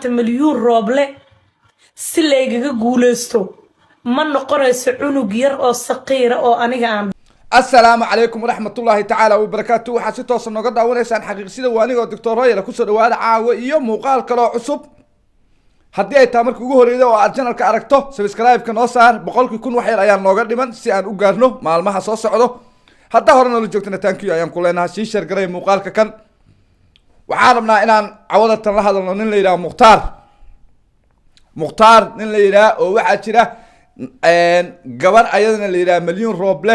Maanta Malyuun Rooble si laygaga guuleysto ma noqonayso cunug yar oo saqiira oo aniga aan. Asalaamu calaykum waraxmatullaahi tacaala wabarakaatu. Waxaad si toosa nooga daawanaysaan Xaqiiqsida waaniga Doctor Royal. Kusoo dhawaada caawa iyo muuqaal kaloo cusub. Haddii ay tahay marka ugu horreyda oo aad channelka aragto, subscribe-ka noo saar. 100,000 wax yar ayaa nooga dhiman si aan u gaarno maalmaha soo socdo. Haddaa hore noola joogtana, thank you ayaan ku leenahay. Sii share garay muuqaalka kan. Waxaan rabnaa inaan cawadatan la hadalno nin la yidhaha Mukhtaar. Mukhtaar nin la yidhaha oo waxaa jira gabar ayadana la yidhaha Malyuun Rooble.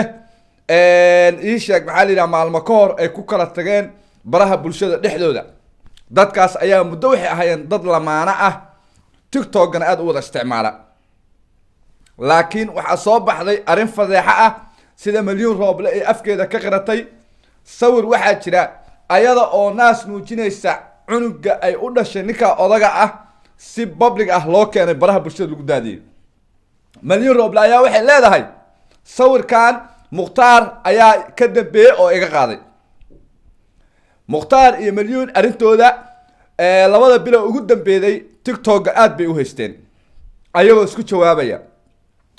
Ii sheeg, maxaa la yidhaha, maalmo ka hor ay ku kala tageen baraha bulshada dhexdooda. Dadkaas ayaa muddo waxay ahaayeen dad lamaano ah, TikTokana aada u wada isticmaala, laakiin waxaa soo baxday arrin fadeexo ah, sida Malyuun Rooble ay afkeeda ka qiratay. Sawir waxaa jira ayada oo naas nuujinaysa cunuga ay u dhashay ninka odaga ah, si public ah loo keenay, baraha bulshada lagu daadiyey. Malyuun Rooble ayaa waxay leedahay sawirkan Mukhtaar ayaa ka dambeeyey oo iga qaaday. Mukhtaar iyo Malyuun arrintooda labada bilo ugu dambeeyay TikTokga aad bay u haysteen, ayagoo isku jawaabaya,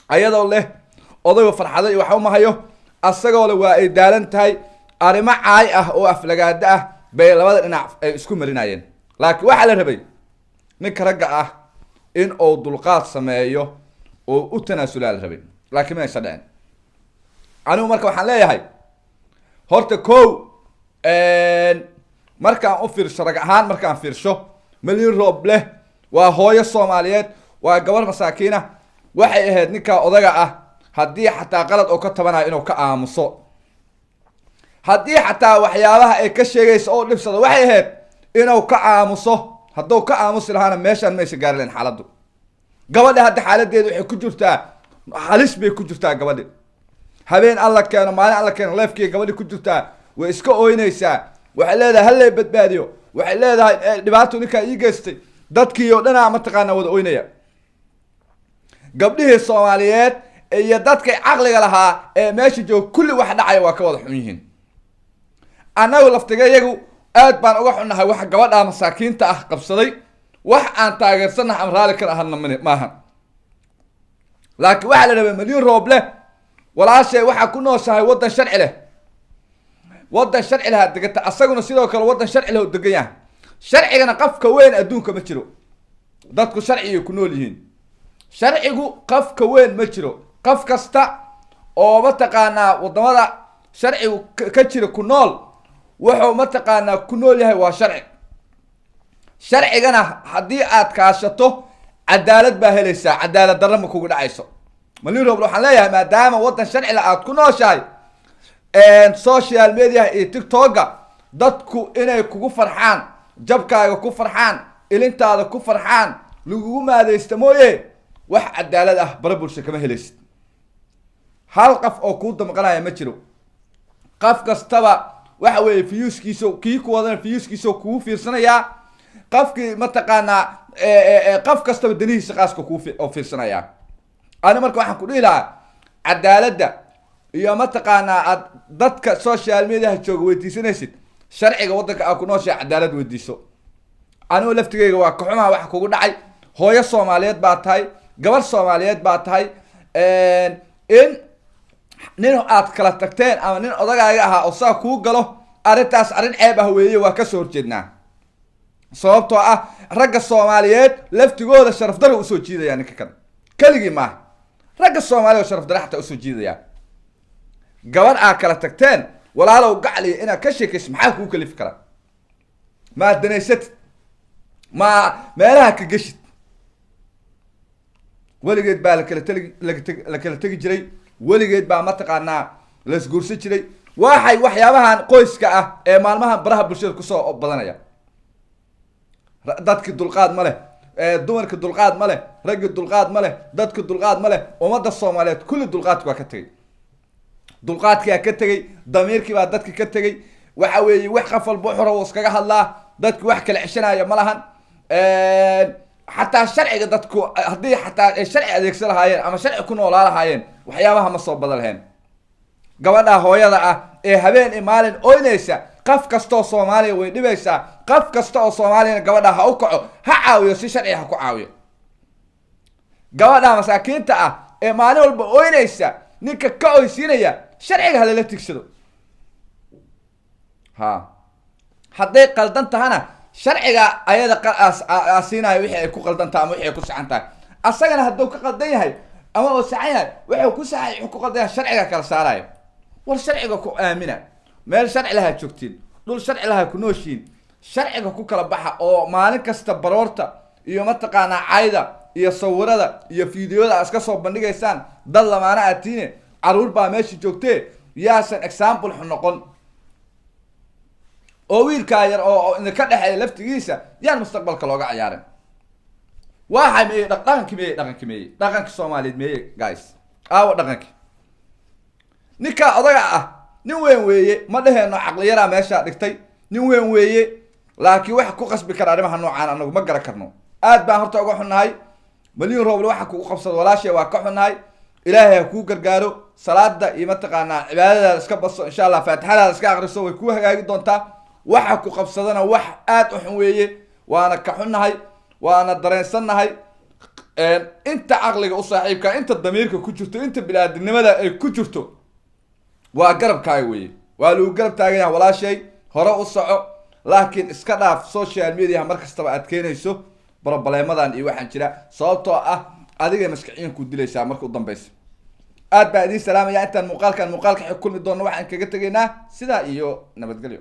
ayadoo leh odaygo farxado iyo waxa umahayo, asagoo le waa ay daalan tahay. Arrimo caay ah oo aflagaado ah bay labada dhinac ay isku marinayeen, laakiin waxaa la rabay ninka ragga ah in uu dulqaad sameeyo oo u tanaasulaa la rabay, laakiin ma aysan dhicin. Anigu marka waxaan leeyahay, horta ko markaan u fiirsho rag ahaan, markaan fiirsho, Malyuun Roobleh waa hooyo Soomaaliyeed, waa gabar masaakiina. Waxay ahayd ninkaa odaga ah haddii xataa qalad oo ka tabanayo inuu ka aamuso, haddii xataa waxyaabaha ay ka sheegayso oo dhibsado, waxay ahayd inuu ka aamuso. Hadduu ka aamusi lahaana, meeshaan maysa gaari lahayn xaaladdu. Gabadha hadda xaaladeeda waxay ku jirtaa, halis bay ku jirtaa gabadhi. Habeen Alla keeno, maalin Alla keeno, leefkii gabadhi ku jirtaa, way iska ooynaysaa. Waxay leedahay hallay badbaadiyo. Waxay leedahay dhibaato ninkaa ii geystay. Dadkii oo dhanaa mataqaanaa wada oynaya, gabdhihii Soomaaliyeed iyo dadkay caqliga lahaa ee meesha jooga, kulli wax dhacaya waa ka wada xun yihiin. Annagu laftiga iyagu aad baan uga xunnahay waxa gabadha masaakiinta ah qabsaday. Wax aan taageersannahay ama raalli kan ahana maaha, laakiin waxaa la rabay, Malyuun Rooble walaashay, waxaa ku nooshahay waddan sharci leh, waddan sharci lahaa degata. Asaguna sidoo kale waddan sharci leh oo degan yahay. Sharcigana qafka weyn adduunka ma jiro. Dadku sharcigay ku nool yihiin, sharcigu qafka weyn ma jiro. Qof kasta oo mataqaanaa wadamada sharcigu ka jira ku nool, wuxuu mataqaanaa ku nool yahay waa sharci. Sharcigana haddii aad kaashato, cadaalad baa helaysaa, cadaalad darra ma kugu dhacayso. Malyuun Rooble waxaan leeyahay, maadaama waddan sharcila aad ku nooshahay, social media iyo TikToka dadku inay kugu farxaan, jabkaaga ku farxaan, ilintaada ku farxaan, lagugu maadaysta mooye, wax cadaalad ah bara bulsho kama helaysid. Hal qof oo kuu damqanaya ma jiro. Qof kastaba waxa weeye viewskiisa, kii ku wadana viewskiisa kugu fiirsanayaa, qofkii mataqaanaa qof kastaba danihiisa qaaska kuu oo fiirsanayaa. Ani marka waxaan ku dhihi lahaa, cadaaladda iyo mataqaanaa aad dadka social mediaha jooga weydiisanaysid, sharciga waddanka aad ku nooshahay cadaalad weydiiso. Anigu laftigeyga waa kaxumaha waxa kugu dhacay. Hooyo Soomaaliyeed baa tahay, gabar Soomaaliyeed baa tahay. In nin aad kala tagteen ama nin odagaaga ahaa oo saa kuu galo, arrintaas arrin ceeb ah weeye, waa kasoo horjeednaa, sababtoo ah ragga Soomaaliyeed laftigooda sharaf daro usoo jiidaya. Ninka kan keligii maaha, ragga Soomaaliya oo sharaf dare xataa usoo jiidaya. Gabadh aad kala tagteen, walaalow gacliya, inaad ka sheekayso maxaa kuu kalifi karaa? Maa danaysatid, ma meelaha ka geshid? Weligeed baa lakala tegi, la kala tegi jiray. Weligeed baa mataqaanaa laisguursan jiray. Waxay waxyaabahan qoyska ah ee maalmahan baraha bulshada kusoo badanaya, dadki dulqaad ma leh, dumarka dulqaad ma leh, raggi dulqaad ma leh, dadki dulqaad ma leh. Ummadda Soomaaliyeed kulli dulqaadki waa ka tegey, dulqaadkiyaa ka tegey, damiirkii baa dadki ka tegey. Waxa weeye wax qof walba wuxuu rabo iskaga hadlaa. Dadki wax kala ceshanaya ma lahan. Xataa sharciga dadku haddii xataa ay sharci adeegsan lahaayeen ama sharci ku noolaa lahaayeen, waxyaabaha ma soo badan lahayn. Gabadha hooyada ah ee habeen iyo maalin oynaysa. Qof kasta oo Soomaaliya way dhibaysaa. Qof kasta oo Soomaaliyana gabadha ha u kaco, ha caawiyo, si sharci ha ku caawiyo gabadha masaakiinta ah ee maalin walba oynaysa. Ninka ka oysiinaya sharciga ha lala tigsado. Ha hadday qaldan tahana, sharciga ayada siinayo wixii ay ku qaldan tahay ama wixii ay ku saxan tahay. Asagana hadduu ka qaldan yahay ama uu saxan yahay, wuxuu ku saxay, wuxuu ku qaldan yahay, sharciga kala saarayo. War sharciga ku aamina. Meel sharci lahaa joogtiin, dhul sharci lahaa ku nooshiin, sharciga ku kala baxa. Oo maalin kasta baroorta iyo mataqaanaa cayda iyo sawirada iyo fiidiyoda aad iska soo bandhigaysaan, dad lamaana aad tiine, caruur baa meesha joogtee, yaasan example xun noqon. Oo wiilkaa yar oo idinka dhexeeya laftigiisa yaan mustaqbalka looga ciyaarin. Waxay meeyey dhaqankii? Meeyey dhaqanki? Meeyey dhaqanka Soomaaliyeed? Meeye guys, aawa dhaqanki? Ninkaa odaga ah nin weyn weeye, ma dheheenno caqliyaraa meeshaa dhigtay. Nin weyn weeye, laakiin waxa ku qasbi kara arrimaha noocaan anagu ma garan karno. Aad baan horta uga xunnahay Malyuun Rooble waxa kugu qabsado. Walaashay, waa ka xunnahay. Ilaahay ha kuu gargaaro. Salaada iyo mataqaanaa cibaadadaada iska baso, insha Allah. Faatixadaada iska akriso, way kuu hagaagi doontaa. Waxa ku qabsadana wax aad u xun weeye, waana ka xunnahay, waana dareensannahay. Inta caqliga u saaxiibka, inta damiirka ku jirto, inta biniaadinimada ay ku jirto, waa garabkaaga weye, waa lagu garab taagan yahay. Walaashay, hore u soco, laakiin iska dhaaf social media mar kastaba aad keenayso problemadan iyo waxaan jira, sababtoo ah adigay maskaxiyan ku dilaysaa marka u dambeysa. Aad baa idiin salaamaya. Intaan muuqaalkan muuqaalka xig kulmi doonno, waxaan kaga tegaynaa sidaa iyo nabadgelyo.